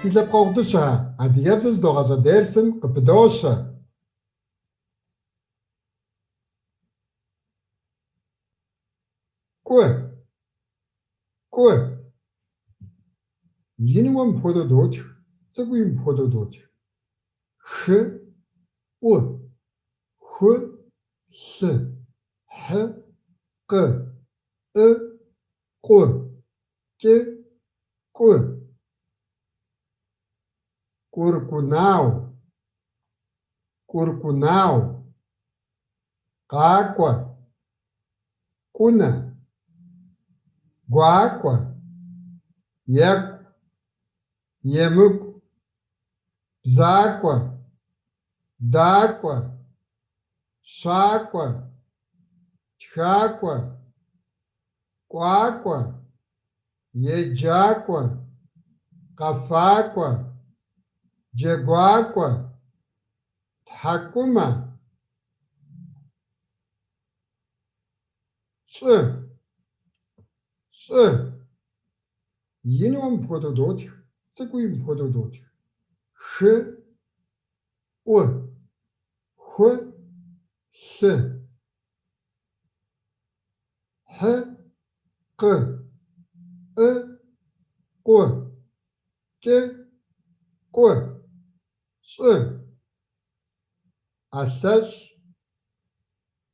Си лъэпкъэгъу дыщэхэ, адыгэбзэ зыдогъащӏэ дерсым къыпыдощэ. Кӏу, кӏу. Инуэ мыпхуэдэу дотх, цӏыкӏууи мыпхуэдэу дотх. Хы, ӏу, ху, лъы, хьы, къы, ӏы, къу, кӏы, кӏу. Кӏуркӏунау, кӏуркӏунау. Къакӏуэ, кӏунэ, гуакӏуэ, екӏу, емыкӏу, бзакӏуэ, дакӏуэ, щакӏуэ, тхакӏуэ, кӏуакӏуэ, еджакӏуэ, къэфакӏуэ, джэгуакӏуэ, тхьэкӏумэ, щӏы, щӏы. Инуэ мыпхуэдэу дотх, цӏыкӏууи мыпхуэдэу дотх. Хы, ӏу, ху, лъы, хьы, къы, ӏы, къу, кӏы, кӏу, щӏы. ӏэлъэщӏ,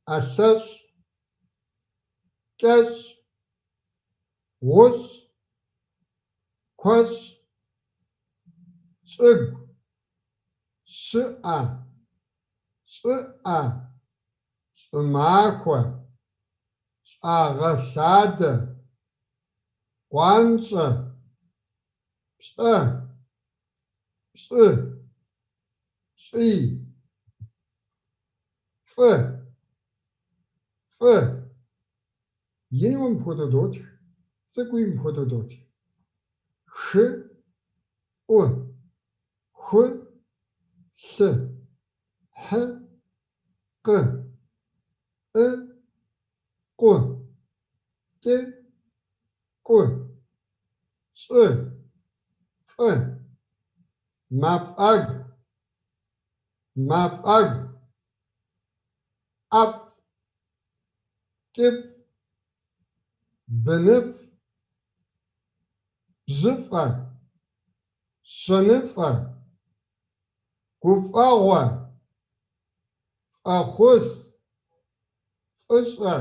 ӏэлъэщӏ, кӏэщӏ, гъущӏ, куэщӏ, щӏыгу, щыӏэ, щӏыӏэ, щӏымахуэ, щӏагъэлъадэ, къуанщӏэ, пщӏэ, пщӏы, пщӏий, фӏы, фӏы. Инуэ мыпхуэдэу дотх, цӏыкӏууи мыпхуэдэу дотх. Хы, ӏу, ху, лъы, хьы, къы, ӏы, къу, кӏы, кӏу, щӏы, фӏы, мафӏэгу, мафӏэгу, ӏэфӏ, кӏыфӏ, быныфӏ, бжьыфӏэ, щэныфӏэ, гуфӏэгъуэ, фӏэхъус, фӏыщӏэ,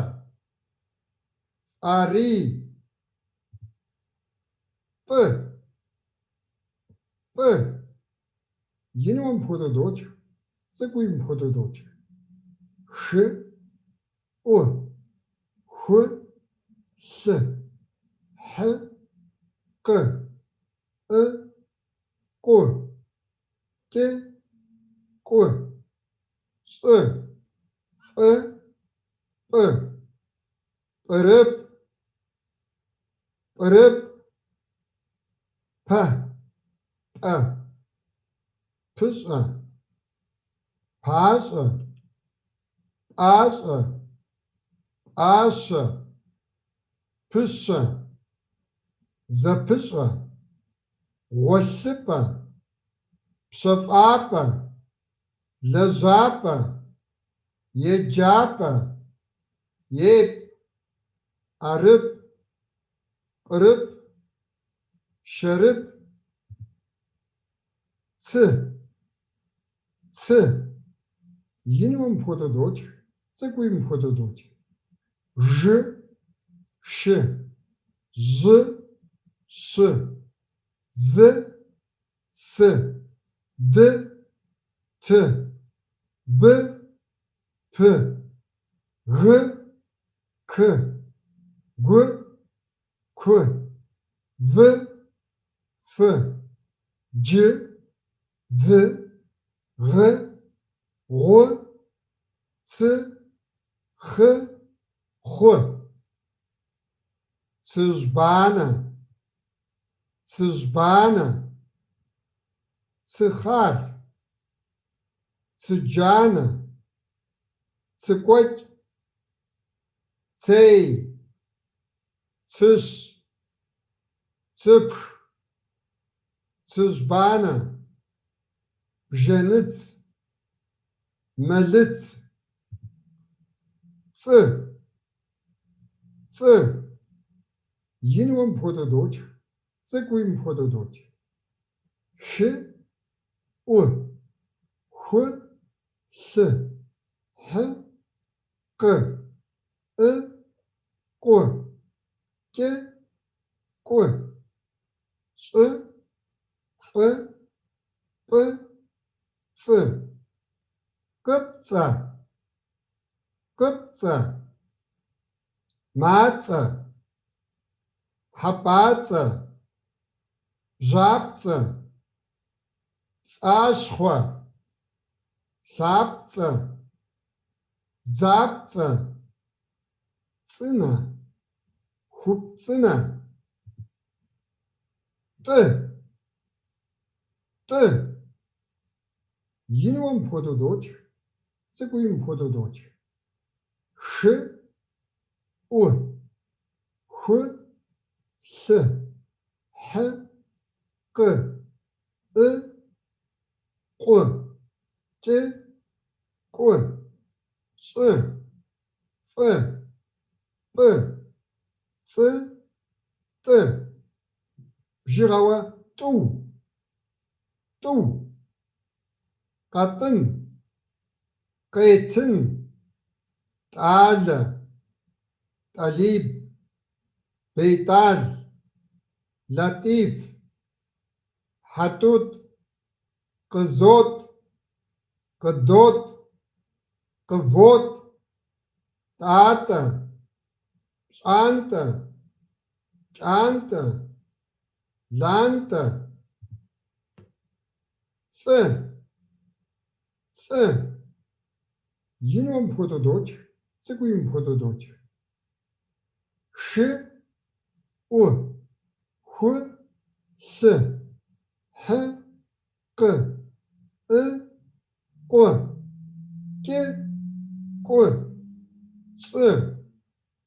фӏарий, пӏы, пӏы. Инуэ мыпхуэдэу дотх, цӏыкӏууи мыпхуэдэу дотх. Хы, ӏу, ху, лъы, хьы, къы, ӏы, къу, кӏы, кӏу, щӏы, фӏы, пӏы, пӏырыпӏ, пӏырыпӏ, пэ, пӏэ, пыщӏэ, пащӏэ, пӏащӏэ, пӏащэ, пыщэ, зэпыщӏэ, гъуэлъыпӏэ, пщэфӏапӏэ, лэжьапӏэ, еджапӏэ, епӏ, ӏэрыпӏ, пӏырыпӏ, шэрыпӏ, цы, цы. Инуэ мыпхуэдэу дотх, цӏыкӏууи мыпхуэдэу дотх. Жы, шы, жьы, щы, зы, сы, ды, ты, бы, пы, гы, кы, гу, ку, вы, фы, джы, дзы, гъы, гъу, цы, хъы, хъу. Цыжьбанэ, цыжьбанэ, цыхъар, цыджанэ, цыкӏуэкӏ, цей, цыщ, цыпх, Цыжьбанэ, бжэныц, мэлыц. Цӏы, цӏы. Инуэ мыпхуэдэу дотх, цӏыкӏууи мыпхуэдэу дотх. Хы, ӏу, ху, лъы, хьы, къы, ӏы, къу, кӏы, кӏу, щӏы, фӏы, пӏы, цӏы. Къыпцӏэ, къыпцӏэ. Мацӏэ, хьэпӏацӏэ, бжьапцӏэ, пцӏащхъуэ, лъапцӏэ, бдзапцӏэ, цӏынэ, хупцӏынэ. Тӏы, тӏы. Инуэ мыпхуэдэу дотх, цӏыкӏууи мыпхуэдэу дотх. Хы, ӏу, ху, лъы, хьы, къы, ӏы, къу, кӏы, кӏу, щӏы, фӏы, пӏы, цӏы, тӏы. Бжыгъэуэ тӏу, тӏу. Къэтӏын, къетын, тӏалэ, Тӏалиб, Бейтӏал, Латӏиф, Хьэтӏутӏ, къызотӏ, къыдотӏ, къывотӏ, тӏатӏэ, пщӏантӏэ, кӏантӏэ, лантӏэ. Лӏы, лӏы. Инуэ мыпхуэдэу дотх, цӏыкӏууи мыпхуэдэу дотх. Хы, ӏу, ху, лъы, хьы, къы, ӏы, къу, кӏы, кӏу, щӏы,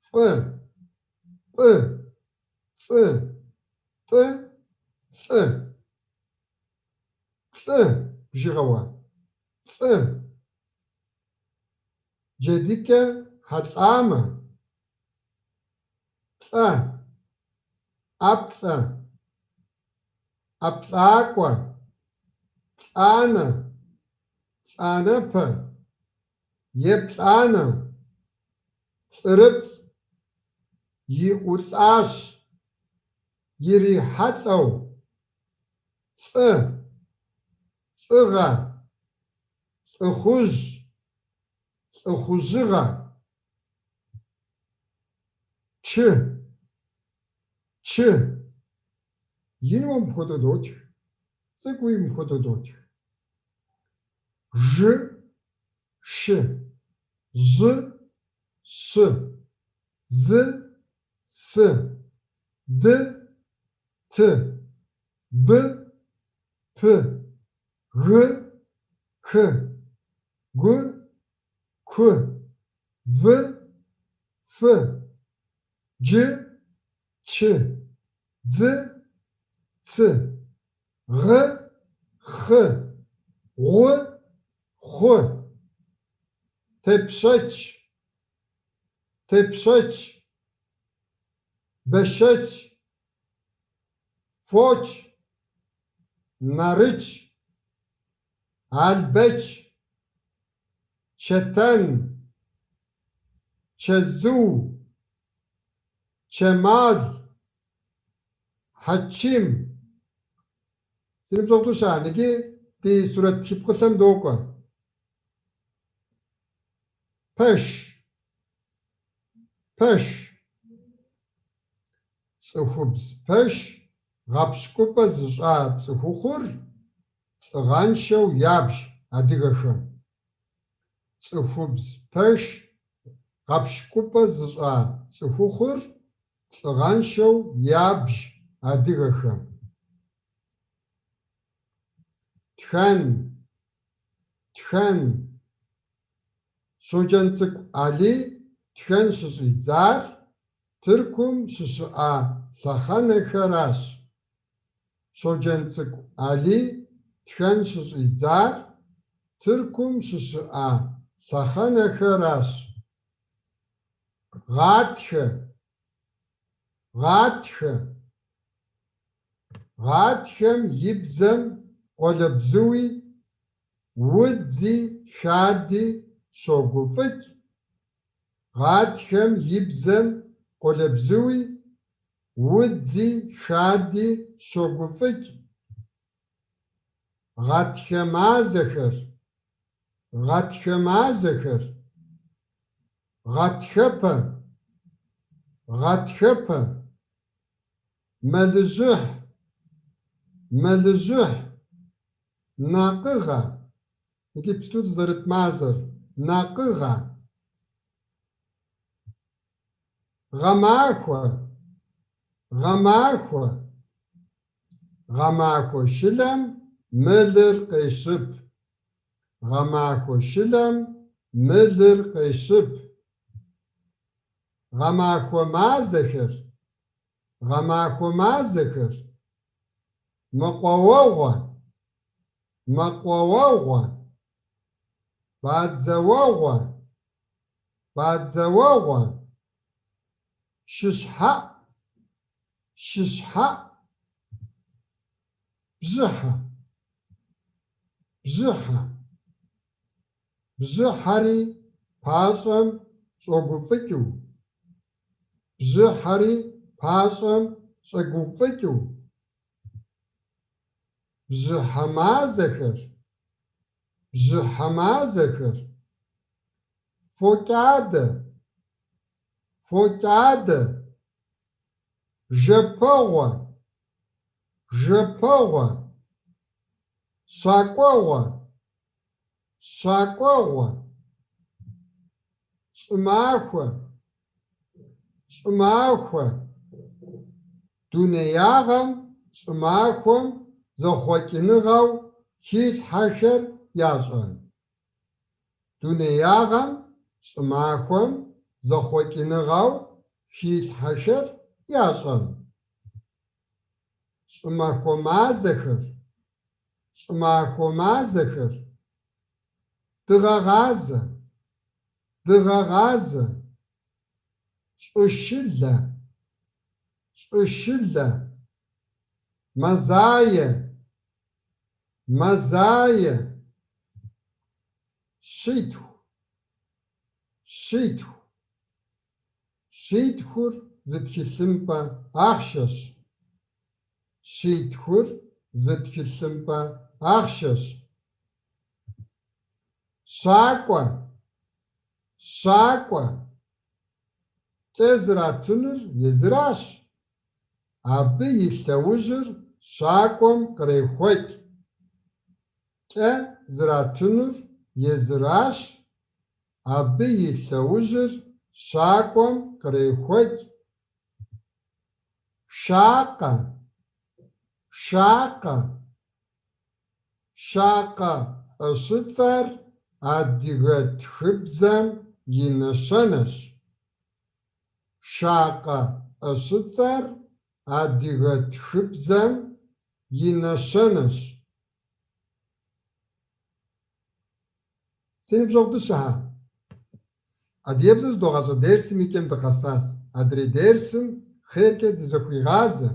фӏы, пӏы, цӏы, тӏы, лӏы. Плӏы бжыгъэуэ, плӏы. Джэдыкӏэ хьэлӏамэ, плӏэ, ӏэплӏэ, ӏэплӏакӏуэ, плӏанэ, плӏанэпэ, еплӏанэ, плӏырыплӏ, иӏулӏащ, ирихьэлӏэу, лӏы, лӏыгъэ, лӏыхъужь, лӏыхъужьыгъэ. Чы, чы. Инуэ мыпхуэдэу дотх, цӏыкӏууи мыпхуэдэу дотх. Жы, шы, жьы, щы, зы, сы, ды, ты, бы, пы, гы, кы, гу, ку, вы, фы, джы, чы, дзы, цы, гъы, хъы, гъу, хъу. Тепщэч, тепщэч, бэшэч, фоч, Нарыч, Албэч, Чэтэн, Чэзу, Чэмал, Хьэчим. Си ныбжьэгъу дыщэ, иджы ди сурэт тхыпкъылъэм докӏуэ. Пэш, пэш. Цӏыхубз пэш гъэпщкӏупӏэ зыщӏа цӏыхухъур лӏыгъэншэу ябж адыгэхэм. Цӏыхубз пэш гъэпщкӏупӏэ зыщӏа цӏыхухъур лӏыгъэншэу ябж адыгэхэм. Тхэн, тхэн. Щоджэнцӏыкӏу Алий тхэн щыщӏидзар Тыркум щыщыӏа лъэхъэнэхэращ. Щоджэнцӏыкӏу Алий тхэн щыщӏидзар Тыркум щыщыӏа лъэхъэнэхэращ. Гъатхэ, гъатхэ. Гъатхэм и бзэм къуалэбзуи, удзи, хади щогуфӏыкӏ. Гъатхэм и бзэм къуалэбзуи, удзи, хади щогуфӏыкӏ. Гъатхэ мазэхэр, гъатхэ мазэхэр. Гъатхэпэ, гъатхэпэ. Мэлыжьыхь, мэлыжьыхь. Накъыгъэ, иджыпсту дызэрыт мазэр, накъыгъэ. Гъэмахуэ, гъэмахуэ. Гъэмахуэ шылэм мылыр къещып. Гъэмахуэ шылэм мылыр къещып. Гъэмахуэ мазэхэр, гъэмахуэ мазэхэр. Мэкъуауэгъуэ, мэкъуауэгъуэ. Бадзэуэгъуэ, бадзэуэгъуэ. Шыщхьэӏу, шыщхьэӏу. Бжьыхьэ, бжьыхьэ. Бжьыхьэри пащӏэм щӏэгуфӏыкӏыу. Бжьыхьэри пащӏэм щӏэгуфӏыкӏыу. Бжьыхьэ мазэхэр, бжьыхьэ мазэхэр. Фокӏадэ, фокӏадэ. Жэпуэгъуэ, жэпуэгъуэ. Щакӏуэгъуэ, щакӏуэгъуэ. Щӏымахуэ, щӏымахуэ. Дунеягъэм щӏымахуэм зэхъуэкӏыныгъэу хилъхьэхэр ящӏэн. Дунеягъэм щӏымахуэм зэхъуэкӏыныгъэу хилъхьэхэр ящӏэн. Щӏымахуэ мазэхэр, щӏымахуэ мазэхэр. Дыгъэгъазэ, дыгъэгъазэ. Щӏышылэ, щӏышылэ. Мазае, мазае. Щитху, щитху. Щитхур зы тхылъымпӏэ ахъшэщ. Щитхур зы тхылъымпӏэ ахъшэщ. Щакӏуэ, щакӏуэ. Кӏэ зратынур езыращ, абы и лъэужьыр щакӏуэм кърехуэкӏ. Кӏэ зратынур езыращ, абы и лъэужьыр щакӏуэм кърехуэкӏ. Шакъэ, шакъэ. Шакъэ фӏэщыгъэцӏэр адыгэ тхыбзэм и нэщэнэщ. Шакъэ фӏэщыгъэцӏэр адыгэ тхыбзэм и нэщэнэщ. Си ныбжьэгъу дыщэхэ, адыгэбзэ зыдогъащӏэ дерсым и кӏэм дыкъэсащ. Адрей дерсым хъеркӏэ дызэхуигъазэ.